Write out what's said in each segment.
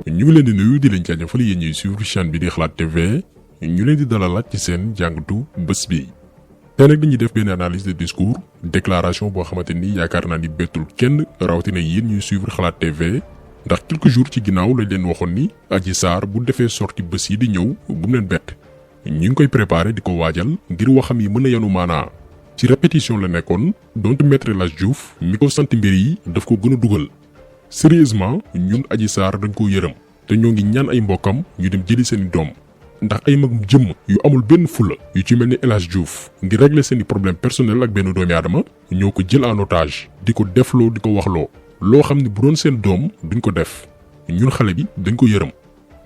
ñu ngi leen di nuyu di leen jaajëfal yéen ñuy suivre chaîne bi di Xalaat TV ñu leen di dalalaat ci seen jàngatu bés bi. tey nag dañuy def benn analyse de discours déclaration boo xamante ni yaakaar naa ni bettul kenn rawatina yéen ñuy suivre Xalaat TV ndax quelques jours ci ginnaaw lañ leen waxoon ni Adji Sarr bu defee sortie bés yi di ñëw bu mu leen bett. ñu ngi koy préparé di ko waajal ngir waxam yi mën a yanu maanaa ci répétition la nekkoon donte maître El Hadji Diouf mi ko sant mbir yi daf ko gën a dugal. sérieusement ñun Adji Sarr dañ ko yërëm te ñoo ngi ñaan ay mbokkam ñu dem jëli seeni doom ndax ay magum jëmm yu amul benn fula yu ci mel ni El Hadji Diouf ngir régler seeni problème personnel ak benn doomi aadama ñoo ko jël en otage di ko defloo di ko waxloo loo xam ne bu doon seen doom duñ ko def ñun xale bi dañ ko yërëm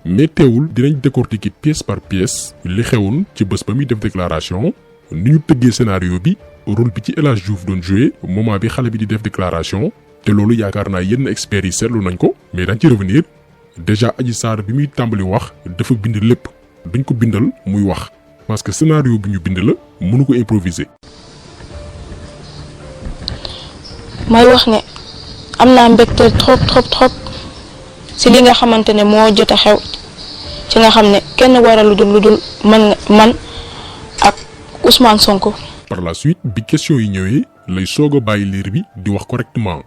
mais teewul dinañ décortiquer pièce par pièce li xewoon ci bés ba muy def déclaration ni ñu tëggee scénario bi rôle bi ci El Hadji Diouf doon joué moment bi xale bi di def déclaration te loolu yaakaar naa yenn experts yi seetlu nañ ko mais dañ ci revenir déjà Adji Sarr bi muy tàmbali wax dafa bind lépp dañ ko bindal muy wax parce que scénario bi ñu bind la mënu ko improviser. may wax ne am naa mbégte trop si li nga xamante ne moo jot a xew ci nga xam ne kenn waralu dul man ak Ousmane Sonko. par la suite bi question yi ñëwee lay soog a bàyyi liir bi di wax correctement.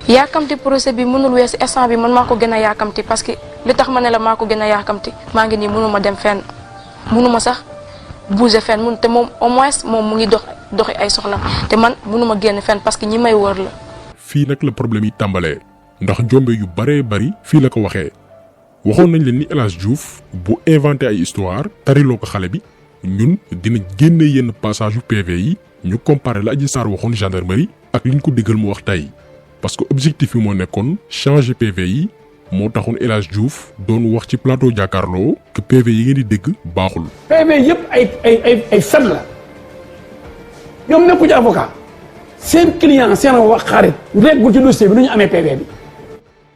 yaakamti procès bi mënul weesu instant bi man maa ko gën a yaakamti parce que li tax ma ne la maa ko gën a yaakamti maa ngi nii mënuma dem fenn mënuma sax bouger fenn mun te moom au moins moom mu ngi doxi ay soxla te man mënuma génn fenn parce que ñi may wër la. fii nag la problème yi tàmbalee ndax njombe yu baree bari fii la ko waxee waxoon nañ leen ni El Hadji Diouf bu inventé ay histoire tariloo ko xale bi ñun dina génne yenn passage yu PV yi ñu comparé la Adji Sarr waxoon gendarmerie ak liñ ko diggal mu wax tey. parce que objectif yi moo nekkoon changer PV yi moo taxoon El Hadji Diouf doon wax ci plateau jàkkaarloo que PV yi ngeen di dégg baaxul. PV yëpp ay fen la ñoom nekku ci avocat seen client seen wax xarit reggul ci dossier bi nu ñu amee PV bi.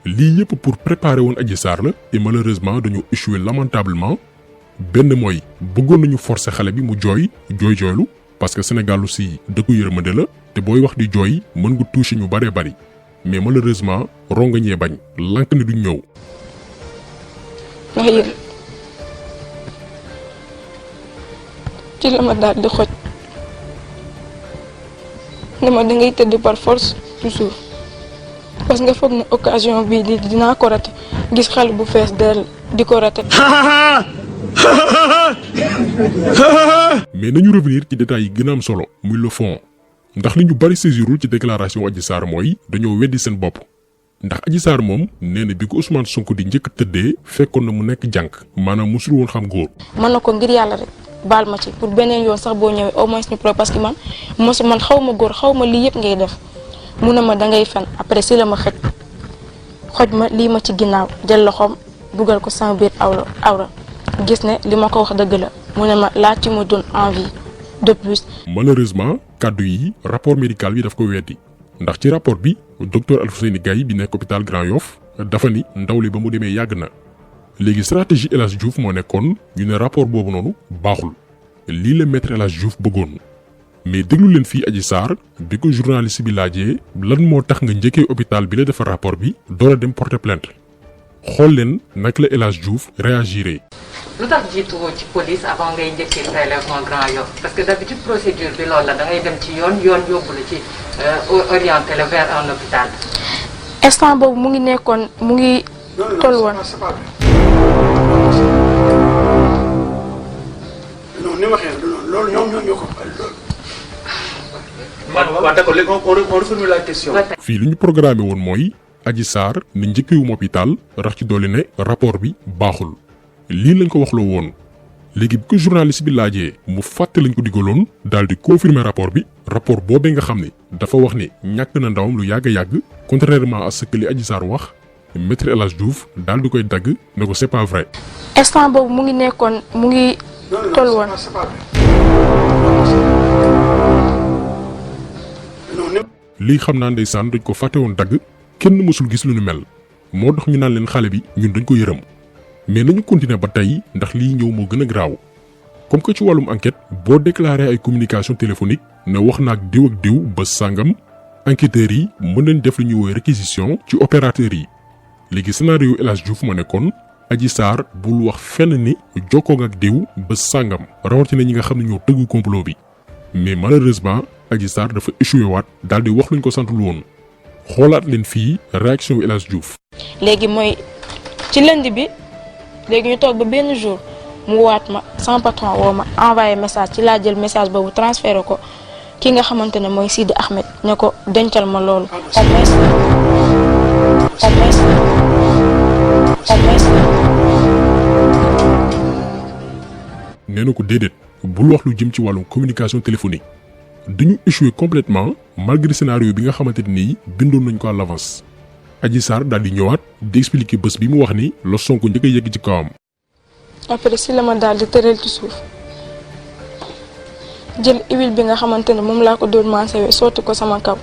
lii yëpp pour préparer woon Adji Sarr la et malheureusement dañu échoué lamentablement benn mooy bëggoon nañu forcer xale bi mu jooylu parce que Sénégal aussi dëkku yërmande la te booy wax di jooy mën nga toucher ñu baree bari. mais malheureusement rongañee bañ lank ni duñ ñëw. ndax yéen ci la ma daal di xoj ne ma dangay tëdd par force toujours parce que nga foog ne occasion bii dinaa ko raté gis xale bu fees dell di ko raté. mais nañu revenir ci détails yi gën a am solo muy le fond. ndax li ñu bari saisirul ci déclaration Adji Sarr mooy dañoo weddi seen bopp ndax Adji Sarr moom nee na bi ko Ousmane Sonko di njëkk tëddee fekkoon na mu nekk jànk maanaam musul woon xam góor. mën na ko ngir yàlla rek baal ma ci pour beneen yoon sax boo ñëwee au moins ñu pro parce que man xaw ma góor xaw ma lii yëpp ngay def mu ne ma dangay fen après si la ma xoj ma lii ma ci ginnaaw jël loxoom dugal ko sama biir awra gis ne li ma ko wax dëgg la mu ne ma laa ci ma doon envie de plus. malheureusement kaddu yi rapport médical bi daf ko weddi ndax ci rapport bi docteur Alfousseyni Gaye bi nekk hôpital Grand Yoff dafa ni ndaw li ba mu demee yàgg na léegi stratégie El Hadji Diouf moo nekkoon ñu ne rapport boobu noonu baaxul lii la maître El Hadji Diouf bëggoon mais déglu leen fii Adji Sarr bi ko journaliste bi laajee lan moo tax nga njëkkee hôpital bi la defar rapport bi door a dem porter plainte xool leen naka la El Hadji Diouf réagiré. lu tax jiituwoo ci police avant ngay njëkkee prélèvement Grand Yoff parce que d'habitude procédure bi loolu la da ngay dem ci yoon yóbbu la ci orienté la vers un hôpital. instant boobu mu ngi nekkoon mu ngi toll woon. non ni waxee loolu ñoom ñoo ko loolu. waaw d'accord léegi on reformule la question. fii li ñu programmé woon mooy Adji Sarr ni njëkkeewum hôpital rax ci dolli ne rapport bi baaxul. lii lañ ko waxloo woon léegi bi ko journaliste bi laajee mu fàtte lañ ko digaloon daal di confirmer rapport bi rapport boobee nga xam ne dafa wax ne ñàkk na ndawam lu yàgg a yàgg contrairement à ce que li Adji Sarr wax maître El Hadji Diouf daal di koy dagg ne ko c'est pas vrai. instant boobu mu ngi nekkoon mu ngi toll woon. lii xam naa ndeysaan dañ ko fàtte woon dagg kenn mësul gis lu nu mel moo tax ñu naan leen xale bi ñun dañ ko yërëm mais nañu continuer ba tey ndax lii ñëw moo gën a graaw comme que ci wàllum enquête boo déclaré ay communication téléphonique ne wax na ak diw ba sàngam enquêteurs yi mën nañ def lu ñuy woowee réquisition ci opérateurs yi léegi scénario El Hadj Diouf moo nekkoon Adji Sarr bul wax fenn ni jokkoo ak diw ba sàngam rawatina ñi nga xam ne ñoo tëggu complot bi mais malheureusement Adji Sarr dafa échoué waat daal di wax luñ ko santul woon xoolaat leen fii réaction El Hadj Diouf. léegi mooy ci lundi bi léegi ñu toog ba benn jour mu waat ma sama patron woo ma envoyé message ci laa jël message boobu transféré ko ki nga xamante ne mooy Sidi Ahmed ne ko dencal ma loolu au moins nee na ko déedéet bul wax lu jëm ci wàllum communication téléphonique dañu échoué complètement malgré scénario bi nga xamante ne nii bindoon nañ ko à l'avance Adji Sarr daal di ñëwaat di expliquer bés bi mu wax ni la Sonko njëkk a yegg ci kawam. après si la ma daal di tëral ci suuf jël huile bi nga xamante ne moom laa ko doon maasewee sotti ko sama kaw.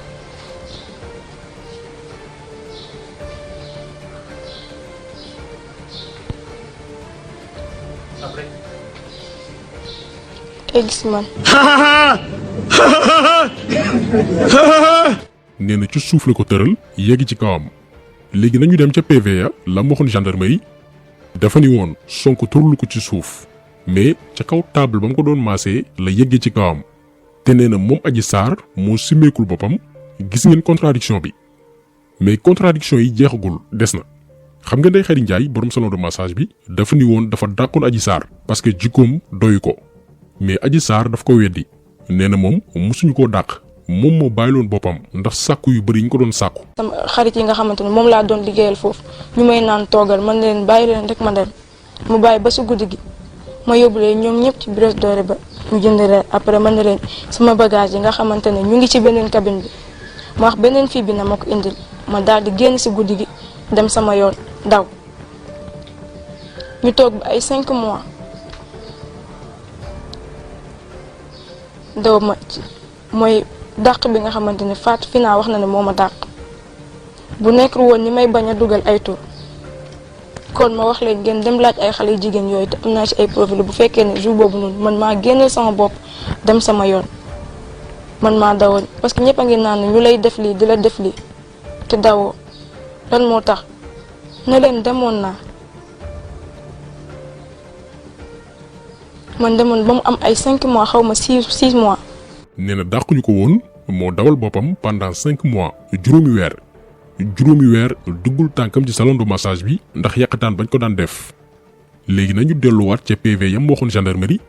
egg si man. nee na ci suuf la ko tëral yegg ci kawam léegi nañu dem ca PV ya la mu waxoon gendarmerie dafa ni woon Sonko tërlu ko ci suuf mais ca kaw table ba mu ko doon maasee la yeggee ci kawam te nee na moom Adji Sarr moo simmeekul boppam gis ngeen contradiction bi mais contradiction yi jeexagul des na xam nga Ndeye Khady Ndiaye borom salon de massage bi dafa ni woon dafa dàqoon Adji Sarr parce que jikkoom doyu ko mais Adji Sarr daf ko weddi nee na moom musuñu koo dàq moom moo bàyyiloon boppam ndax sàkku yu bëri yi ñu ko doon sàkku. sama xarit yi nga xamante ne moom laa doon liggéeyal foofu ñu may naan toogal man leen bàyyi leen rek ma dem mu bàyyi ba su guddi gi ma yóbbu leen ñoom ñëpp ci Brioche Dorée ba ñu jënd reer après man ne leen sama bagage yi nga xamante ne ñu ngi ci beneen cabine bi ma wax beneen fii bi na ma ko indil ma daal di génn si guddi gi dem sama yoon daw ñu toog ba ay 5 mois daw ma ci mooy dàq bi nga xamante ne Fatou Fina wax na ne moo ma dàq bu nekkul woon ni may bañ a dugal ay tur kon ma wax leen ngeen dem laaj ay xale yu jigéen yooyu te am naa ci ay profil bu fekkee ne jour boobu noonu man maa génneel sama bopp dem sama yoon man maa dawoon parce que ñëpp a ngi naan ñu lay def lii di la def lii te dawoo lan moo tax ne leen demoon naa man demoon ba mu am ay 5 mois xaw ma 6 mois. nee na dàquñu ko woon moo dawal boppam pendant 5 mois juróomi weer duggul tànkam ci salon de massage bi ndax yàqataan bañ ko daan def léegi nañu delluwaat ca PV yam waxoon gendarmerie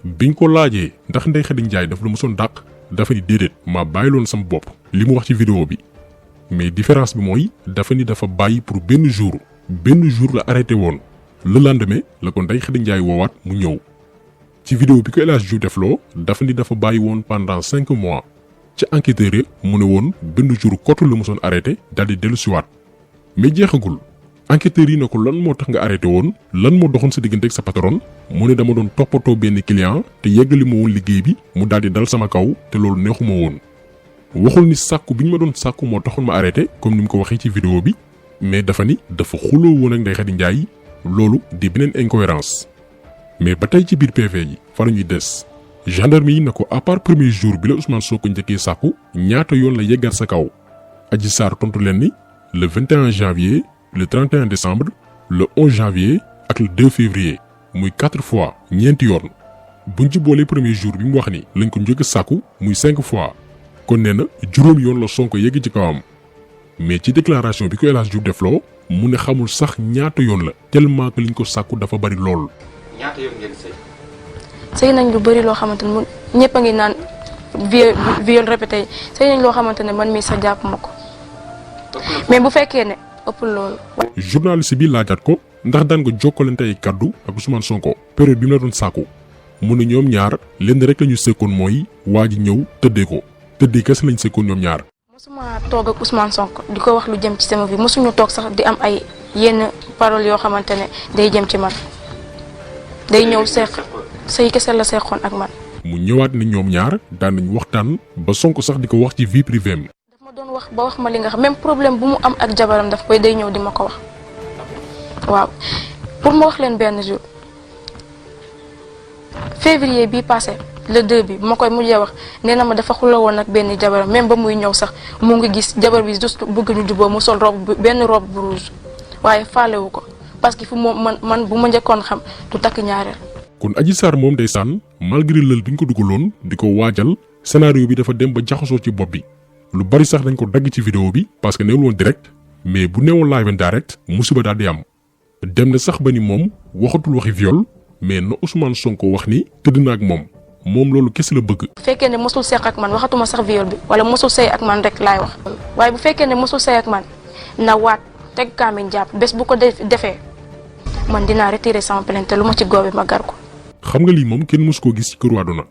biñ ko laajee ndax Ndeye Khady Ndiaye daf la mosoon dàq dafa ni déedéet maa bàyyiloon sama bopp li mu wax ci vidéo bi mais différence bi mooy dafa ni dafa bàyyi pour benn jour la arrêté woon le lendemain la ko Ndeye Khady Ndiaye woowaat mu ñëw ci vidéo bi ko El Hadj Diouf defloo dafa ni dafa bàyyi woon pendant 5 mois ci enquêteur yi mu ne woon benn jour kottu la mosoon arrêté daal di dellu siwaat mais jeexagul enquêteurs yi ne ko lan moo tax nga arrêté woon lan moo doxoon sa diggante ak sa patron mu ne dama doon toppatoo benn client te yeggali ma woon liggéey bi mu daal di dal sama kaw te loolu neexuma woon waxul ni sàkku bi ñu ma doon sàkku moo taxoon ma arrêté comme ni mu ko waxee ci vidéo bi mais dafa ni dafa xuloo woon ak Ndeye Khady Ndiaye loolu di beneen incohérence mais ba tey ci biir PV yi fa la ñuy des gendarme yi ne ko à part premier jour bi la Ousmane Sonko njëkkee sàkku ñaata yoon la yeggaat sa kaw Adji Sarr tontu leen ni le 21 janvier le 31 décembre le 11 janvier ak le 2 février muy 4 fois ñeenti yoon buñ ci boolee premier jour bi mu wax ni lañ ko njëkk sàkku muy 5 fois kon nee na juróom yoon la Sonko yegg ci kawam mais ci déclaration bi ko El Hadj Diouf defloo mu ne xamul sax ñaata yoon la tellement que liñ ko sàkku dafa bari lool. ñaata yoon ngeen sëy. sëy nañ lu bëri loo xamante ne ñëpp a ngi naan viol répété sëy nañ loo xamante ne man mii sax jàpp ma ko mais bu fekkee ne ëpp loolu. journaliste bi laajaat ko ndax daan nga jokkalante ay kaddu ak Ousmane Sonko période bi mu la doon sàkku mu ne ñoom ñaar lenn rek la ñu sekkoon mooy waa ji ñëw tëddee ko tëddee kese lañ sekkoon ñoom ñaar. mosuma toog ak Ousmane Sonko di ko wax lu jëm ci sama vie mosuñu toog sax di am ay yenn paroles yoo xamante ne day jëm ci man day ñëw seq say kese la seqoon ak man. mu ñëwaat ni ñoom ñaar daan nañ waxtaan ba Sonko sax di ko wax ci vie privée am. daf ma doon wax ba wax ma li nga xam même problème bu mu am ak jabaram daf koy day ñëw di ma ko wax waaw pour ma wax leen benn jour février bii passé le 2 bi ma koy mujjee wax nee na ma dafa xuloo woon ak benn jabar même ba muy ñëw sax mu ngi gis jabar bi juste bëgg ñu juboo mu sol benn robe bu rouge waaye faalewu ko parce que fu man bu ma njëkkoon xam du takk ñaareel. kon Adji Sarr moom ndeysaan malgré lël bi ñu ko dugaloon di ko waajal scénario bi dafa dem ba jaxasoo ci bopp bi lu bari sax dañ ko dagg ci vidéo bi parce que newul woon direct mais bu newoon live and direct musiba daal di am dem na sax ba ni moom waxatul waxi viol mais na Ousmane Sonko wax ni tëdd na ak moom loolu kese la bëgg. bu fekkee ne mosul seq ak man waxatuma sax viol bi wala mosul sëy ak man rek laay wax waaye bu fekkee ne mosul sëy ak man na waat teg kaamin jàpp bés bu ko defee man dinaa retirer sama plainte lu ma ci góobe ma gar ko. xam nga lii moom kenn mosu koo gis ci këru àdduna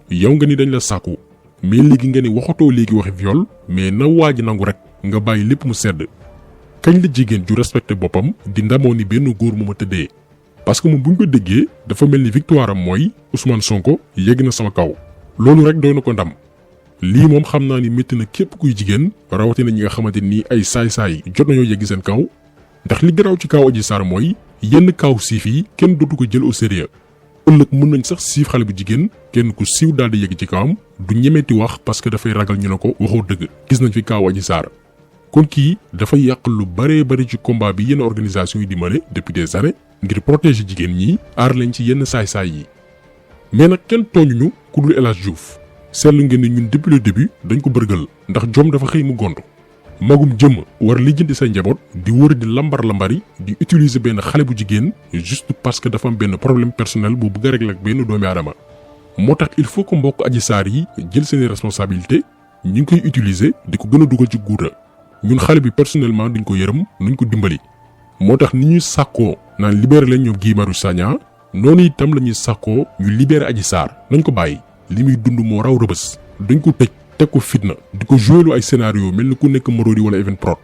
yow nga ni dañ la sàkku mais léegi nga ni waxatoo léegi waxi viol mais na waa ji nangu rek nga bàyyi lépp mu sedd kañ la jigéen ju respecté boppam di ndamoo ni benn góor mu ma tëddee parce que moom bu ñu ko déggee dafa mel ni victoire am mooy Ousmane Sonko yegg na sama kaw loolu rek doy na ko ndam lii moom xam naa ni métti na képp kuy jigéen rawatina ñi nga xamante ni ay saay-saay jot nañoo yegg seen kaw ndax li garaaw ci kaw Adji Sarr mooy yenn kaw siif yi kenn dootu ko jël au sérieux ëllëg mën nañ sax siif xale bu jigéen kenn ku siiw daal di yegg ci kawam du ñemeeti wax parce que dafay ragal ñu ne ko waxoo dëgg gis nañ fi kaw Adji Sarr kon kii dafay yàq lu baree bari ci combat bi yenn organisation yi di mëne depuis des années ngir protéger jigéen ñi aar leen ci yenn saay-saay yi mais nag kenn tooñuñu ku dul El Hadj Diouf seetlu ngeen ni ñun depuis le début dañ ko bërgal ndax jom dafa xëy mu gont magum jëmm war lijjanti say njaboot di wër di lambar-lambari di utiliser benn xale bu jigéen juste parce que dafa am benn problème personnel bu bëgg a régler ak benn doomi aadama moo tax il faut que mbokk Adji Sarr yi jël seeni responsabilité ñu ngi koy utiliser di ko gën a dugal ci guuta ñun xale bi personnellement duñ ko yërëm nuñ ko dimbali moo tax ni ñuy sàkkoo naan libéré leen ñoom Guy Marius Sagna noonu itam la ñuy sàkkoo ñu libéré Adji Sarr nañ ko bàyyi li muy dund moo raw rëbës dañ ko tëj teg ko fitna di ko joué ay scénario mel ni ku nekk Marodi wala Evenprod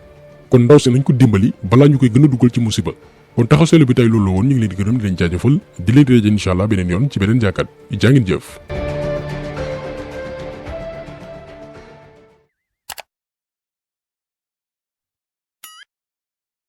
kon ndaw si nañ ko dimbali balaa ñu koy gën a dugal ci musiba kon taxaw seetlu bi tey loolu la woon ñu ngi leen di gërëm di leen jaajëfal di leen di rajo incha allah beneen yoon ci beneen jàkkaat jaa ngeen jëf.